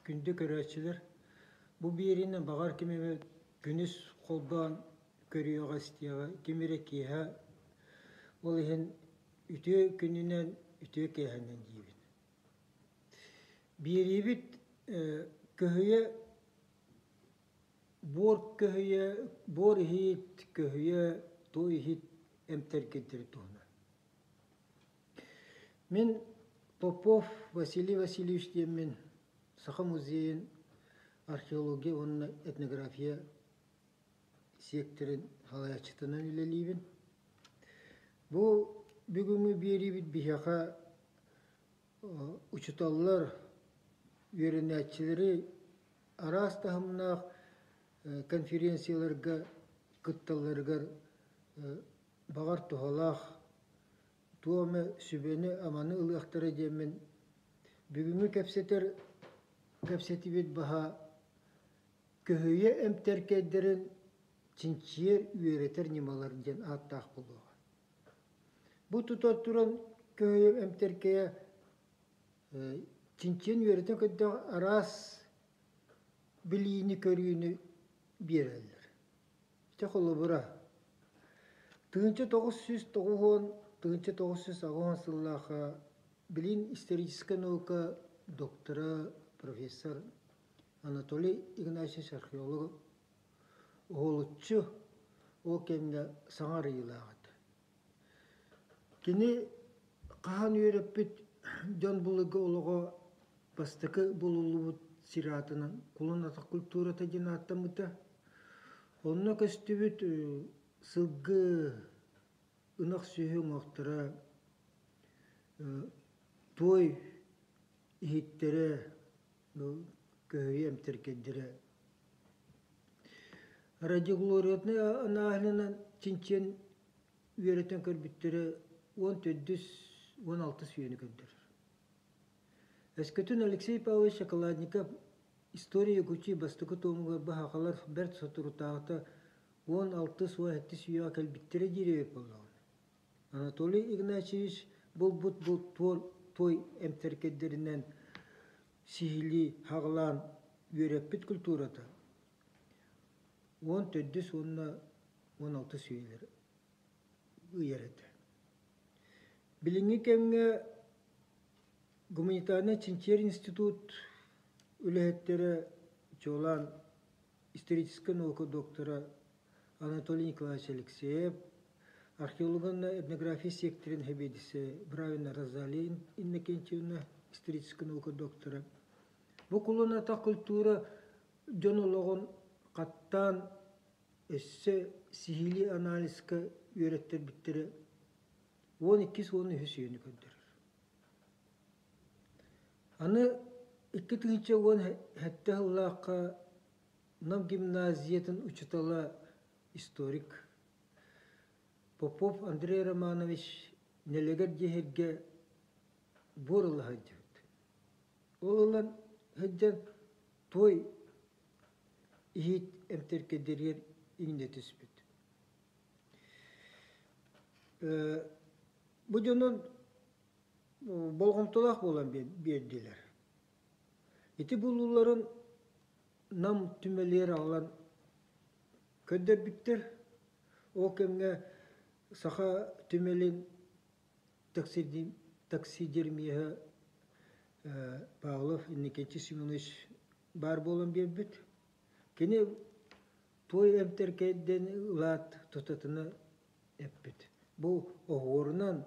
Күндү көрөөччүлэр, бу биэриини баҕар ким эмэ күнүс холбоон көрүөҕэ-истиэҕэ, ким эрэ киэһэ. Ол иһин үтүө күнүнэн, үтүө киэһэнэн диибин. Биэриибит көһүйэ буор көһүйэ, буор иһит, көһүйэ, туой иһит эмтэргинтэри туһунан. Мин Попов Василий Васильевич диэммин Саха музейын археология уонна этнография сиэктэрин салайааччытынан үлэлиибин. Бу бүгүҥҥү биэриибит биһиэхэ учууталлар, үөрэнээччилэри араас таһымнаах конференцияларга кытталларыгар баҕар туһалаах туох эмэ сүбэни-аманы ылыахтара диэммин бүгүҥҥү кэпсэтэр кэпсэтибит баһа көһүйэ эмтэркэйдэрин чинчийэр үөрэтэр ньымалар диэн ааттаах буолуоҕа. Бу тута туран көһүйэ эмтэркэйэ чинчийэн үөрэтэн көрдөх араас билиини-көрүүнү биэрэллэр. Ити холобура, 1990, 1980 сыллаахха билин историческай наука доктора, профессор Анатолий Игнатьевич археолог уһулуччу ол кэмҥэ саҥа арыйыылаах этэ. Кини хаһан үөрэппит дьон былыргы олоҕо бастакы булуллубут сир аатынан Кулун атах культурата диэн ааттаммыта. Онно көстүбүт сылгы, ынах сүөһү уҥуохтара, туой иһиттэрэ, көһүйэ эмтэркэйдэрэ. Радиоглориотнай анааһынынан чинчийэн үөрэтэн көрбүттэрэ 14-үс, 16-ыс үйэни көрдөрөр. Өскөтүн Алексей Павлович Шоколадников «История Якутии» бастакы туомугар баһаҕалар бэрт соторутааҕыта 16-ыс, 17-ис үйэҕэ кэлбиттэрэ диир эбит буоллаҕына, Анатолий Игнатьевич булбут бу туой эмтэркэйдэринэн сиһилии хаҕылаан үөрэппит культурата 14-үс уонна 16 үйэлэр ыйар этэ. Билиҥҥи кэмҥэ Гуманитарнай чинчийэр институт үлэһиттэрэ чуолаан историческай наука доктора Анатолий Николаевич Алексеев, археолог уонна этнография секторын сэбиэдиссэйэ Бравина Розалия Иннокентьевна, историческай наука доктора. Бу кулун атах культура дьон олоҕун хаттаан өссө сиһилии анализка үөрэттэрбиттэрэ 12 уонна үһүс үйэни көрдөрөр. Аны 2017 сыллаахха Нам гимназиятын учуутала, историк Попов Андрей Романович Нэлэгэр диэһиргэ буор ыла сылдьыбыт. Ол ылан сылдьан туой иһит эмтэркэдэригэр иҥнэ түспүт. Бу дьонун болҕомтолоох буолан биэрдилэр. Ити булууларын Нам түмэлигэр аҕалан көрдөрбүттэр. Ол кэмҥэ саха түмэлин таксидермиһа Павлов Иннокентий Семенович баар буолан биэрбит. Кини туой эмтэркэйдэн ылаат тутатына эппит. Бу оһуорунан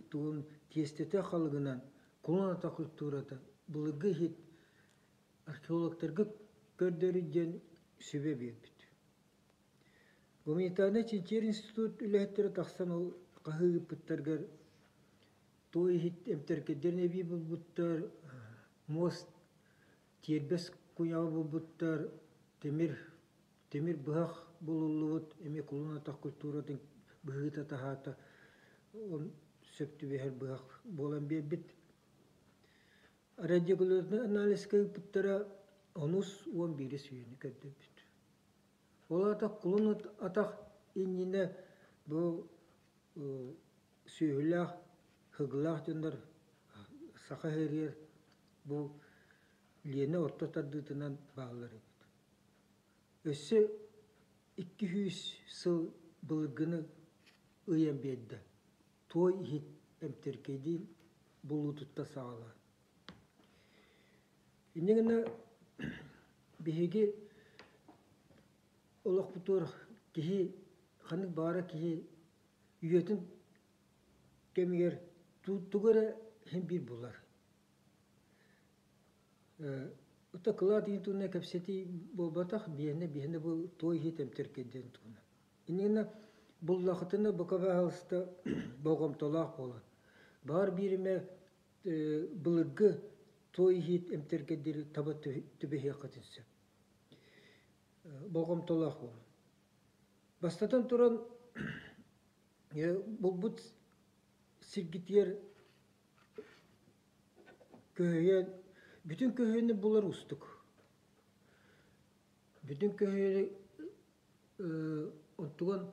тугун тиэстэтэ халыгынан кулун ата культурата былыргы иһит археологтарга көрдөрүү диэн сүбэ биэрбит. Гуманитарнай чинчийэр институт үлэһиттэрэ тахсан ол хаһыы ыыппыттарыгар туой иһит эмтэркэйдэрин эбии булбуттар, муос тиэрбэс куйаҕы булбуттар, тимир тимир быһах булуллубут, эмиэ кулун атах культуратын быһыыта-таһаата сөп түбэһэр быһах буолан биэрбит. Радиоглотнай анализка ыыппыттара онус 11-ис үйэни көрдөрбүт. Ол аата кулун атах иннинэ бу сүөһүлээх, һыгылаах дьоннор саха сиригэр бу Лиэнэ орто тардыытынан бааллар эбит. Өссө 200 сыл былыргыны ыйан биэрдэ. Туой иһит эмтэркэйдиин булуутуттан саҕалаан. Инньэ гына биһиги олохпутугар киһи ханнык баҕара киһи үйэтин кэмигэр тугу эрэ иһин биир булар. Ото кылаат иһин туһунан кэпсэтии буолбатах, биһиэнэ биһиэнэ бу туой иһит эмтэркэйдиэн туһунан. Иннинэ буллахытына бука баһаалыста болҕомтолоох буолан. Баар биир эмэ былыргы туой иһит эмтэркэйдири таба түбэһиэххитин сөп. Болҕомтолоох буолун. Бастатан туран, булбут сиргитигэр көһүйэн, бүтүн көһүйэни булар уустук. Бүтүн көһүйэни онтуган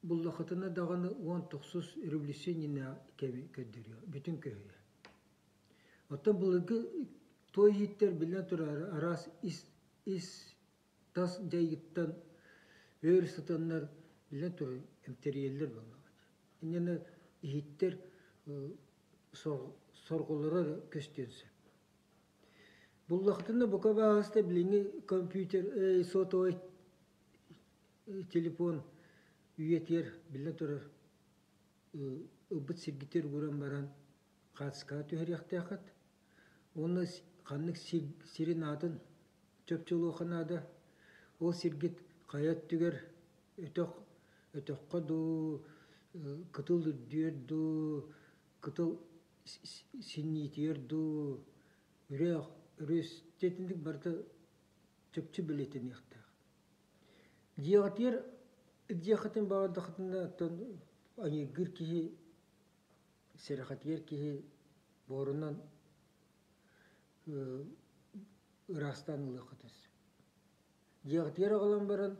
буллахытына даҕаны 19 революция иннинэ кэми көрдөрүө, бүтүн көһүйэ. Оттон былыргы туой иһиттэр биллэн турар араас ис ис тас дьайыыттан өр сытаннар биллэн турар эмтэрийэллэр буоллаҕа. Инньэ иһиттэр сорҕолоро эрэ көстүөн сөп. Буллахтына бука баҕаста билиҥҥи компьютер, сотовай телефон үйэтигэр биллэн турар ылбыт сиргитигэр ууран баран хаартыскаҕа түһэриэхтээххит уонна ханнык сирин аатын чопчулуохха наада. Ол сиргит хайа өттүгэр өтөх өтөххө дуу, кытыл үрдүөр дуу, кытыл синньиитигэр дуу, үрэх, өрүс итинник барыта чопчу бэлиэтэниэхтээх. Дьиэҕитигэр дьиэххитин баҕардаххытына оттон аньыыргыыр киһи, сэрэхэтийэр киһи буорунан ыраастаан ылыаххытын сөп. Дьиэҕитигэр аҕалан баран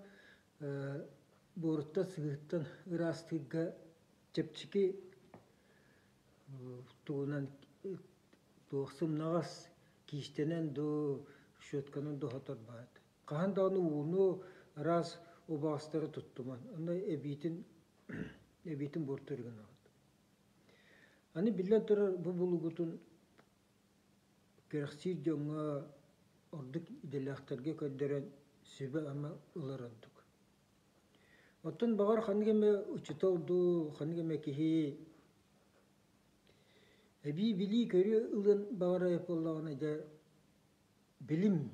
буоруттан сыыһыттан ыраастыырга чэпчэки тугунан туох сымнаҕас киистэнэн дуу, щетканан дуу сотор баат. Хаһан даҕаны ууну араас убаҕастары туттуман, онно эбиитин эбиитин буорту гынаҕыт. Аны биллэн турар бу булугутун Кэрэхсиир дьоҥҥо ордук идэлээхтэргэ көрдөрөн сүбэ-ама ылар ордук. Оттон баҕар ханнык эмэ учуутал дуу, ханнык эмэ киһи эбии билии-көрүү ылыан баҕарар буоллаҕына дьэ билим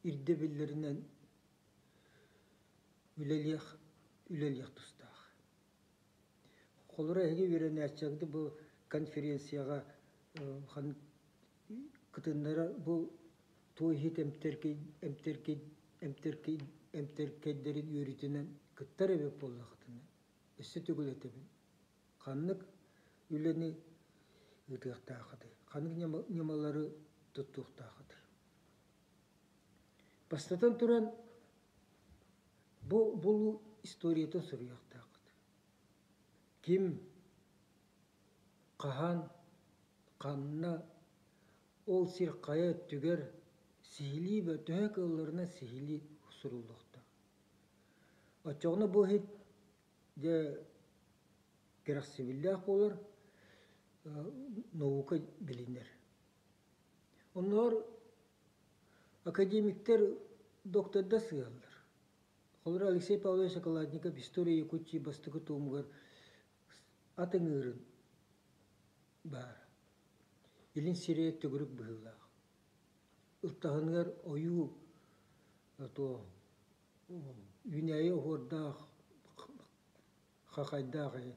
ирдэбиллэринэн үлэлиэх үлэлиэх тустаах. Холобура, эһиги үөрэнээччилэргит бу конференцияҕа кытыннара бу туой иһит эмтэркэй эмтэркэй эмтэркэй эмтэркэйдэрин үөрүүтүнэн кыттар эбит буоллаххытына, өссө төгүл этэбин, ханнык үлэни ыытыахтааххытый, ханнык ньымалары туттуохтааххытый? Бастатан туран, Бу булуу историятын суруйуохтааххыт. Ким, хаһан, ханна, ол сир хайа өттүгэр сиһилии төһө кыалларынан сиһилии суруллуохтаах. Оччоҕуна бу иһит дьэ кэрэхсэбиллээх буолар, наука билинэр. Оннооҕор Академиктар доктордар сыһаллар. Холобура, Алексей Павлович Околодников «История Якутии» бастакы туомугар ат ыҥыырын баар. Илин сирэ төгүрүк быһыылаах. Ылтаһыныгар ойуу то үүнээйи оһуордаах, хахайдаах иһин.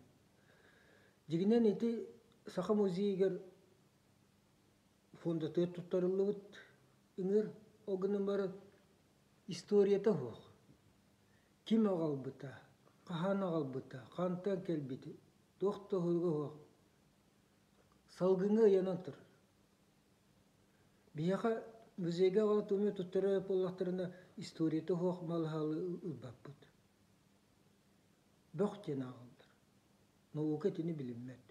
Дьиҥинэн ити Саха музейыгар фондатыгар туттарыллыбыт ыҥыр, ол гынан баран историята суох. Ким аҕалбыта, хаһан аҕалбыта, хантан кэлбитэ, туох да уһуга суох. Салгыҥҥа ыйанан турар. Биһиэхэ музейга аҕала тугу туттарар буоллахтарына историята суох малаһалы ылбаппыт. Бөх диэн ааҕаллар. Наука итини билиммэт.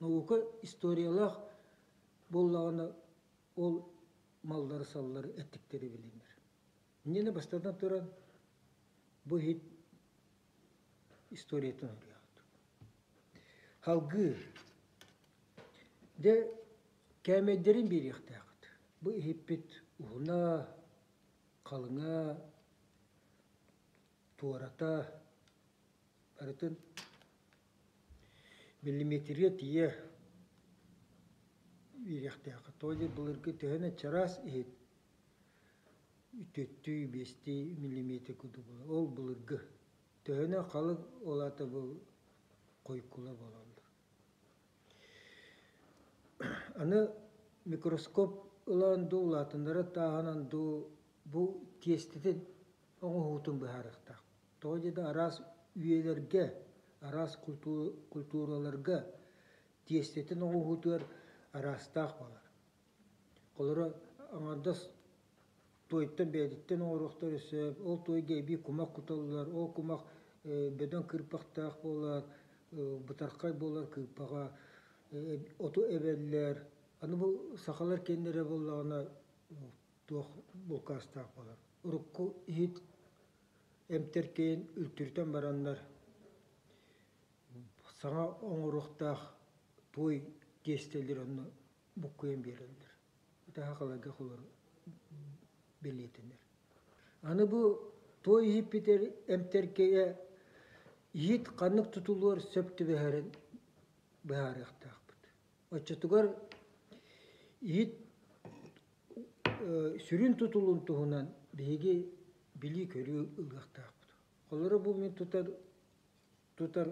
Наука историялаах буоллаҕына, ол маллары-саллары эттиктэри билинэр. Инньэ бастатан туран бу иһит историятын уруйаҕыт. Салгыы дьэ кээмэйдэрин биэриэхтээххит. Бу иһиппит уһуна, халыҥа, туората барытын миллиметргэ тиийэ биэриэхтээххит. Тоҕо диэн былыргы төһөнө чараас иһит үтүөттүү, биэстии миллиметр курдук буолар. Ол былыргы. Төһөнө халыҥ ол аата бу хойуккулар буолаллар. Аны микроскоп ылан дуу, улаатыннара тааһынан дуу бу тиэстэтин оҥоһуутун быһаарыахтаах. Тоҕо диэтэ араас үйэлэргэ, араас культураларга тиэстэтин оҥоһуутугар араастаах буолар. Холоро аҥардас туойтан бэйэтиттэн оҥоруохтара сөп, ол туойга эбии кумах куталлар, ол кумах бөдөҥ кырпахтаах буолар, бытархай буолар кыырпаҕа, оту эбэллэр. Аны бу сахалар кэннэрэ буоллаҕына туох булкаастаах буолар. Урукку иһит эмтэркэйин үлтүрүтэн бараннар саҥа оҥоруохтаах туой тиэстэлэр онно буккуйан биэрэллэр. Ытаһа холору бэлиэтэнэр. Аны бу туой иһиппитэр эмтэркэйэ иһит ханнык тутулуор сөп түбэһэрин быһаарыахтаахпыт. Оччотугар иһит сүрүн тутулун туһунан биһиги билии-көрүү ылыахтаахпыт. Холоро бу мин тутар тутар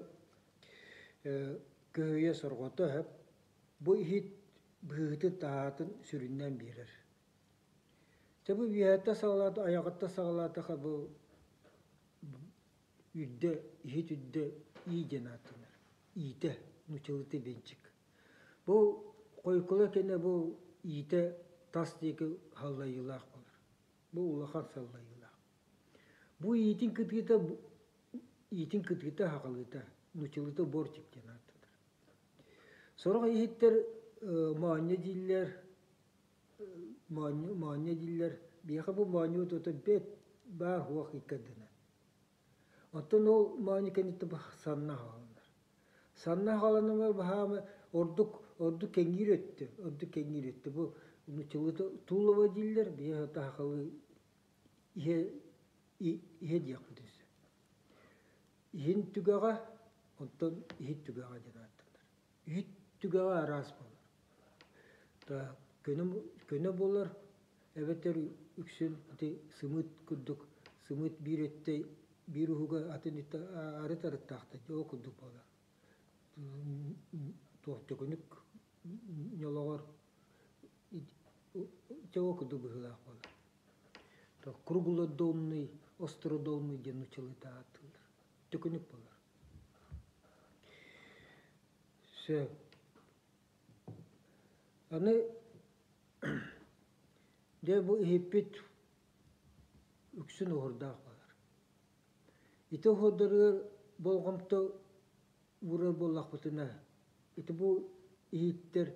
көһүйэ сорҕото сөп. Бу иһит быһыытын-таһаатын сүрүннээн биэрэр. Чэ бу үөһэттэн саҕалаата, айаҕыттан саҕалаатаха бу үрдэ, иһит үрдэ ии диэн ааттанар. Иитэ, нууччалыыта венчик. Бу хойукула кэннэ бу иитэ тас диэки халлайыылаах буолар. Бу улахан саллайыылаах. Бу иитин кытыыта иитин кытыыта аһаҕалыыта, нууччалыыта бортик диэн ааттанар. Сорох иһиттэр моонньо дииллэр, моонньу, моонньо дииллэр. Биһиэхэ бу моонньу тута бэт баар суох иккэрдэнэр. Оттон ол моонньу кэнниттэн санна аҕаланар. Санна аҕаланама баһаама ордук ордук кэҥиир өттө, ордук кэҥиир өттө. Бу нууччалыыта тулово дииллэр, биһиэхэ таһахалыы иһэ иһэ диэхпит өссө. Иһин түгэҕэ, онтон иһит түгэҕэ диэн ааттанар. Иһит түгэҕэ араас буолар. Көнө, көнө буолар, эбэтэр үксүн ити сымыыт курдук, сымыыт биир өттө биир уһуга атын өттө арыт арыттаахтар, ол курдук буолар. Туох төкүнүк ньолоҕор чэ ол курдук быһыылаах буолар. Круглодонный, остродонный диэн нууччалыыта ааттыыллар. Төкүнүк буолар. Сөп. Аны дьэ бу иһиппит үксүн уһурдаах буолар. Ити уһурдарыгар болҕомто уурар буоллахпытына, ити бу иһиттэр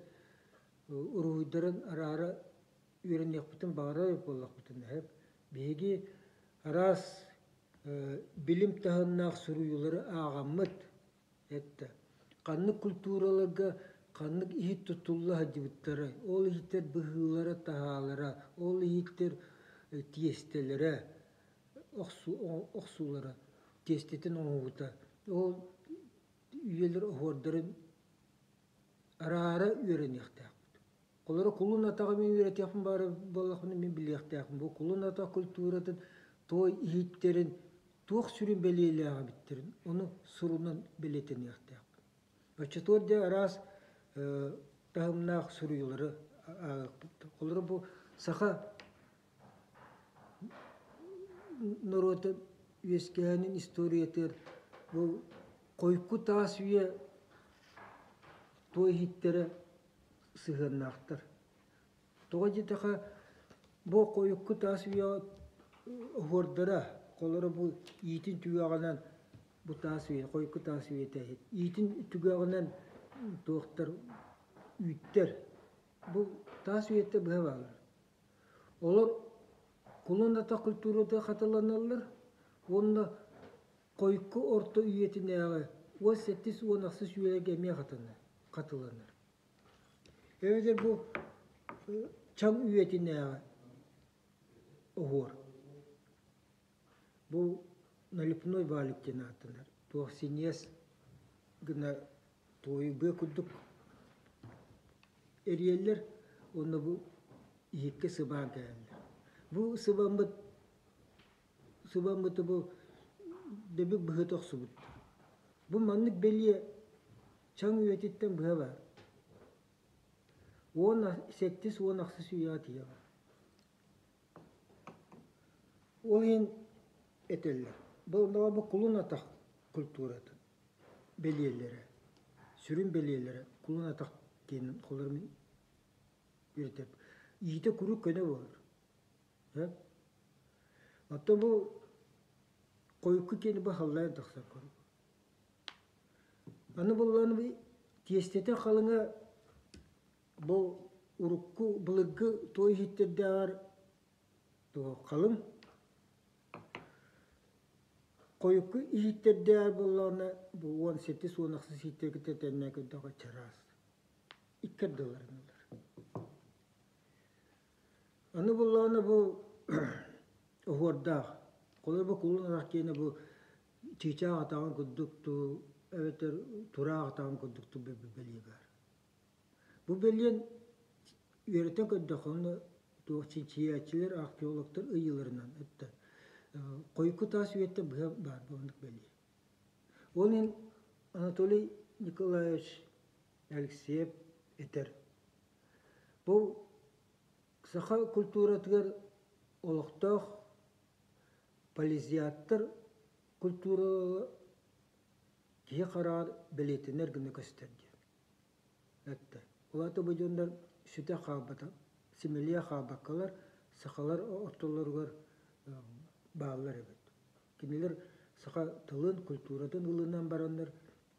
уруһуйдарын араара үөрэниэхпитин баҕарар буоллахпытына, биһиги араас билим таһымнаах суруйуулары ааҕаммыт эттэ. Ханнык культураларга ханнык иһит тутулла сылдьыбыттарай, ол иһиттэр быһыылара-таһаалара, ол иһиттэр тиэстэлэрэ, охсуулара, тиэстэтин оҥоһуута, ол үйэлэр оһуордарын араара үөрэниэхтээхпит. Холоро кулун атаҕы мин үөрэтиэхпин баара буоллахпына мин билиэхтээхпин. Бу кулун атах культуратын туой иһиттэрин туох сүрүн бэлиэлээх эбиттэрин ону сурунан бэлиэтэниэхтээхпин. Оччотугар дьэ араас таһымнаах суруйуулары ааҕыахпыт. Холоро бу саха норуота үөскээһинин историятыгар бу хойку таас үйэ туой иһиттэрэ сыһыаннаахтар. Тоҕо диэтэххэ, бу хойукку таас үйэ оһуордара, холоро бу иитин түгэҕинэн бу таас үйэ, хойукку таас үйэтэ иитин түгэҕинэн туохтар үүттэр. Бу таас үйэтэ быһа бааллар. Олор кулун атах культурата хатыланаллар уонна хойку орто үйэтинээҕи 18-18 үйэлэргэ эмиэ хатыланар. Эбэтэр бу чаҥ үйэтинээҕи оһуор. Бу налепной валик диэн ааттанар. Туох синьиэс гына туойу быа курдук эрийэллэр уонна бу иһиккэ сыбаан кэлэллэр. Бу сыбаммыт сыбаммыты бу дэбик быһыта охсубуттар. Бу маннык бэлиэ чаҥ үйэтиттэн быһа баар. 18-18 үйэҕэ тиийэ баар. Ол иһин этэллэр, бу бу кулун атах культуратын бэлиэлэрэ, сүрүн бэлиэлэрэ кулун атах диэн холорун үөрэтэр. Иитэ куруук көнө буолар. Оттон бу хойукку киэни бу халлаан тахсар курдук. Аны буллаан тиэстэтэ халыҥа Бу урукку былыргы туой иһиттэрдээҕэр халыҥ, хойукку иһиттэрдээҕэр буоллаҕына бу 18-18 иһиттэргэ тэннээн көрдөххө чараас, икки ардыларын ылар. Аны буоллаҕына бу оһуордаах, холобур бу кулун ынах киэнэ бу чыычаах атаҕын курдук дуу эбэтэр тураах атаҕын курдук дуу бэлиэ баар. Бу бэлиэн үөрэтэн көрдөххүнэ туох чинчийээччилэр, археологтар ыйыыларынан эттэ хойукку таас үйэттэн быһа баар оннук бэлиэ. Ол иһин Анатолий Николаевич Алексеев этэр: Бу саха культуратыгар олохтоох полезиаттар культуралара киһи хараҕар бэлиэтэнэр гына көстөр диэн. Эттэ. Ол аата бу дьоннор сүтэ хаалбата, симэлийэ хаалбаккалар, сахалар ортолоругар бааллар эбит. Кинилэр саха тылын, культуратын ылынан бараннар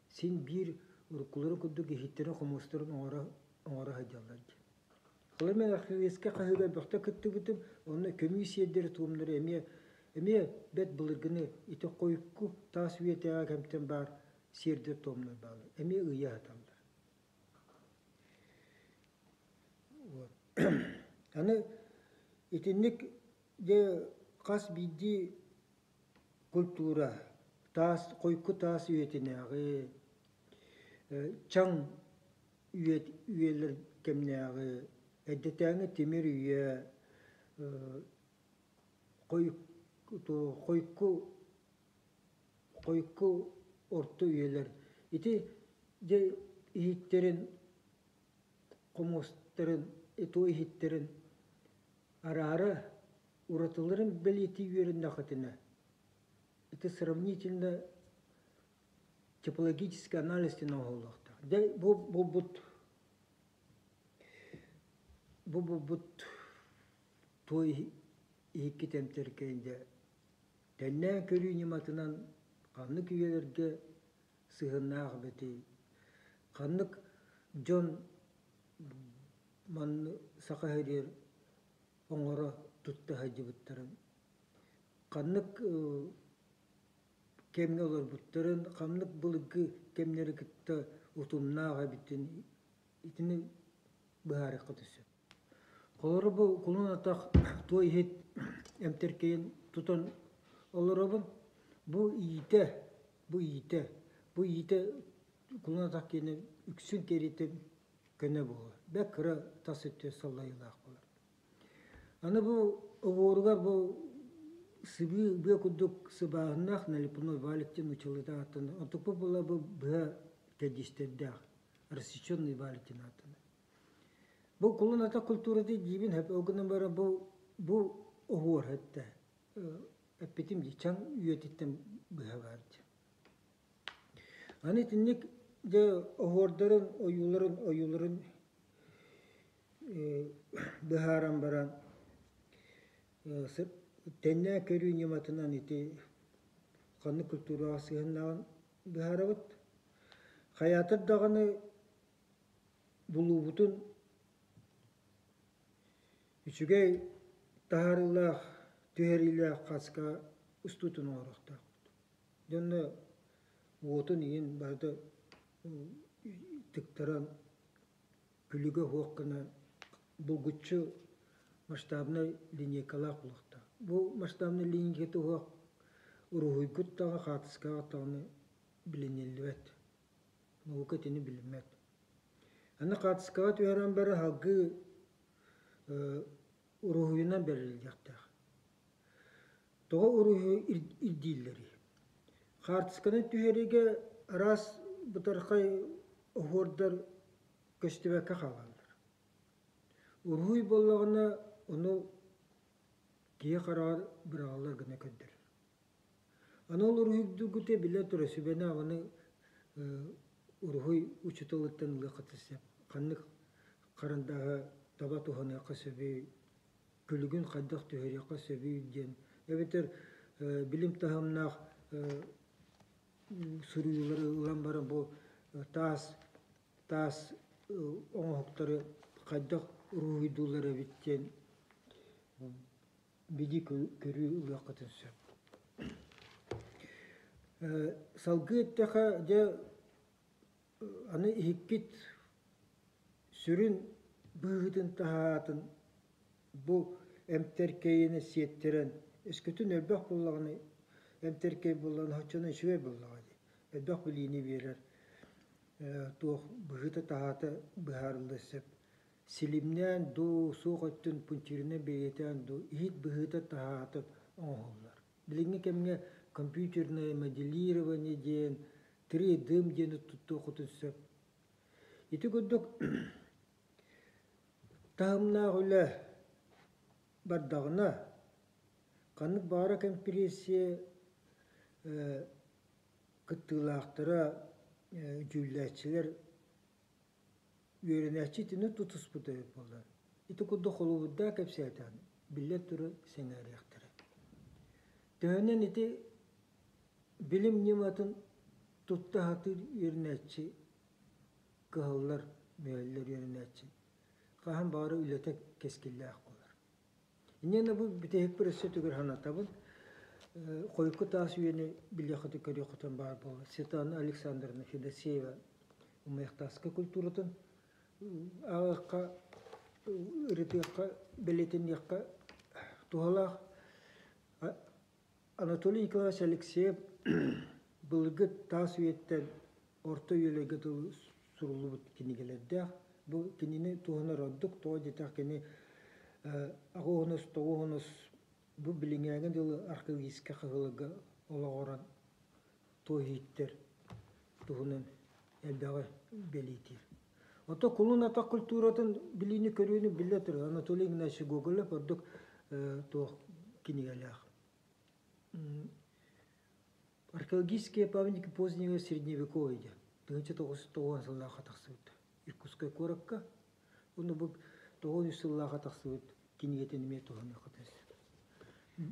син биир уруккуларын курдук иһиттэрин-хомуостарын оҥоро оҥоро сылдьаллар диэн. Холобур, мен архивистка хаһыыга элбэхтэ кыттыбытым, онно көмүү сиэрдэри-туомнары эмиэ эмиэ бэрт былыргыны ити хойукку таас үйэтээҕи кэмтэн баар сиэрдэр-туомнар бааллар, эмиэ ыйа сыталлар. Вот. Аны итинник дьэ хас биирдии культура таас хойку таас үйэтинээҕи чаҥ үйэлэр кэмнээҕи эрдэтээҥи тимир үйэ хойку хойукку орто үйэлэр ити дьэ иһиттэрин хомуостарын иту иһиттэрин араара уратыларын бэлиэтии үөрэннэххитинэ ити сравнительно типологический анализ диэн оҥоһуллуохтаах. Дьэ бу булбут бу булбут туой иһиккит эмтэркэйин дьэ Тэннээн көрүү ньыматынан ханнык үйэлэргэ сыһыаннаах эбитий, ханнык дьон манна Саха сиригэр оҥоро тутта сылдьыбыттарын, ханнык кэмҥэ олорбуттарын, ханнык былыргы кэмнэри кытта утумнаах эбитин итини быһаарыахха сөп. Холобур, бу кулун атах туой иһит эмтэркэйин тутан олоробун. Бу иитэ, бу иитэ, бу иитэ кулун атах киэнэ үксүн кэриэтэ көнө буолар. Бэрт кыра тас өттө саллайыылаах буолар. Аны бу оҕуоругар бу сыбыы быа курдук сыбааһыннаах налепной валик диэн нууччалыыта ааттанар. Онтукпут буолла бу быһа кэрдиистэрдээх рассеченный валик диэн ааттанар. Бу кулун ата культурата диибин сөп, ол гынан баран бу бу оһуор этэ эппитим дии чаҥ үйэтиттэн быһа баар дии. Аны итинник дьэ оһуордарын, ойууларын, ойууларын быһааран баран тэннээн көрүү ньыматынан ити ханнык культураҕа сыһыаннааҕын быһаарабыт. Хайаатар даҕаны Булуубутун үчүгэй таһаарыылаах, түһэриилээх хаска устуутун оҥоруохтаахпыт. Дьонно уотун иһин барыта тыктаран күлүгэ суох гына булгуччу масштабнай линейкалаах буолуохтаах. Бу масштабнай линейката суох уруһуйгут даҕаны, хаартыскаҕа даҕаны билиниллибэт. Наука итини билиммэт. Аны хаартыскаҕа түһэрэн баран салгыы уруһуйунан бэриллиэхтээх. Тоҕо уруһуйу ирдииллэрий? Хаартысканы түһэриигэ араас бытархай оһуордар көстүбэккэ хаалаллар. Уруһуй буоллаҕына, ону киһи хараҕар быраҕыллар гына көрдөрөр. Аны ол уруһуйдуургута биллэн турар сүбэни-абаны уруһуй учууталыттан ылыаххытын сөп. Ханнык харандааһы таба туһаныахха сөбүй, күлүгүн хайдах түһэриэххэ сөбүй диэн эбэтэр билим таһымнаах суруйуулары ылан баран бу таас таас оҥоһуктары хайдах уруһуйдууллар эбит диэн билии көрүү ылыаххытын сөп. Салгыы эттэххэ, дьэ аны иһиккит сүрүн быһыытын таһаатын бу эмтэркэйини сиэттэрэн, өскөтүн элбэх буоллаҕына, эмтэркэй буоллаҕына оччоно үчүгэй буоллаҕа дии. Элбэх билиини биэрэр туох быһыыта-таһаата быһаарыллыа сөп. Силимнээн дуу, суох өттүн пунктирынан бэлиэтээн дуу, иһит быһыыта-таһаата оҥоһуллар. Билиҥҥи кэмҥэ компьютерное моделирование диэн, 3D диэни туттуоххутун сөп. Ити курдук таһымнаах үлэ бардаҕына, ханнык баҕара кэмпириэссийэ кыттыылаахтара, дьүүллээччилэр Үөрэнээччи итини тутуспута эбит буоллар, ити курдук холобурдаа кэпсээтэҕин, биллэн турар, сэҥээриэхтэрэ. Төһөнөн ити билим ньыматын тутта сатыыр үөрэнээччи кыһаллар, мүһэллэр үөрэнээччи хаһан баҕарар үлэтэ кэскиллээх буолар. Инньэ бу бүтэһикпэр өссө төгүл санатабын, хойукку таас үйэни билиэххитин көрүөххүтүн баар буолла. Светлана Александровна Федосеева Умайахтааска культуратын ааҕыахха, ырытыахха, бэлиэтэниэххэ туһалаах. Анатолий Николаевич Алексеев былыргы таас үйэттэн орто үйэлэргэ дылы суруллубут кинигэлэрдээх. Бу кинини туһанар ордук, тоҕо диэтэх кини аҕыс тоҕус бу билиҥҥээҥи дылы археологическай хаһыаларга олоҕуран туоһииттэр туһунан элбэҕи бэлиэтиир. Ото кулун атах культуратын билиини-көрүүнү биллэ турар Анатолий Игнатьевич Гоголев ордук туох кинигэлээх. Археологические памятники позднего средневековья диэн 1990 сыллаахха тахсыбыт Иркутскай куоракка. Уонна бу 93 сыллаахха тахсыбыт кинигэтин эмиэ туһаныахха сөп.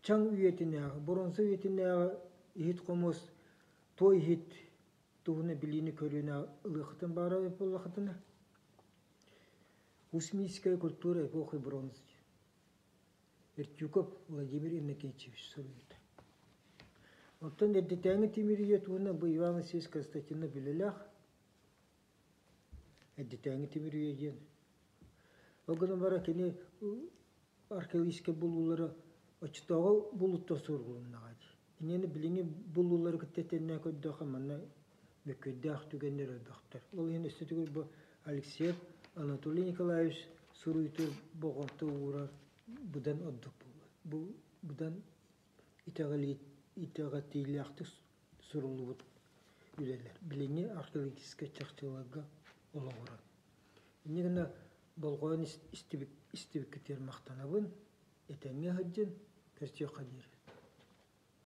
Чаҥ үйэтинээҕи, боруонса үйэтинээҕи иһит-хомуос, туой иһит туһунан билиини-көрүүнү ылыаххытын баара буоллаххытына, Усмийская культура эпохи бронзы Эртюков Владимир Иннокентьевич суруйбута. Оттон эрдэтээҥи тимир үйэ туһунан бу Иван Васильевич Константинов билэлээх эрдэтээҥи тимир үйэ диэн. Ол гынан баран кини археологическай булуулара оччотооҕу булууттан суругулуннаҕа дии. Инньэни билиҥҥи булуулары кытта тэҥнээн көрдөххө манна мөккүөрдээх түгэннэр элбэхтэр. Ол иһин өссө төгүл бу Алексеев Анатолий Николаевич суруйуутугар болҕомто уурар быдан ордук буолуо. Бу быдан итэҕэтиилээхтик суруллубут үлэлэр. Билиҥҥи археологическай чахчыларга олоҕуран. Инньэ гына болҕойон истибиккитигэр махтанабын. Этэҥҥэ сылдьын, көрсүөххэ диэри.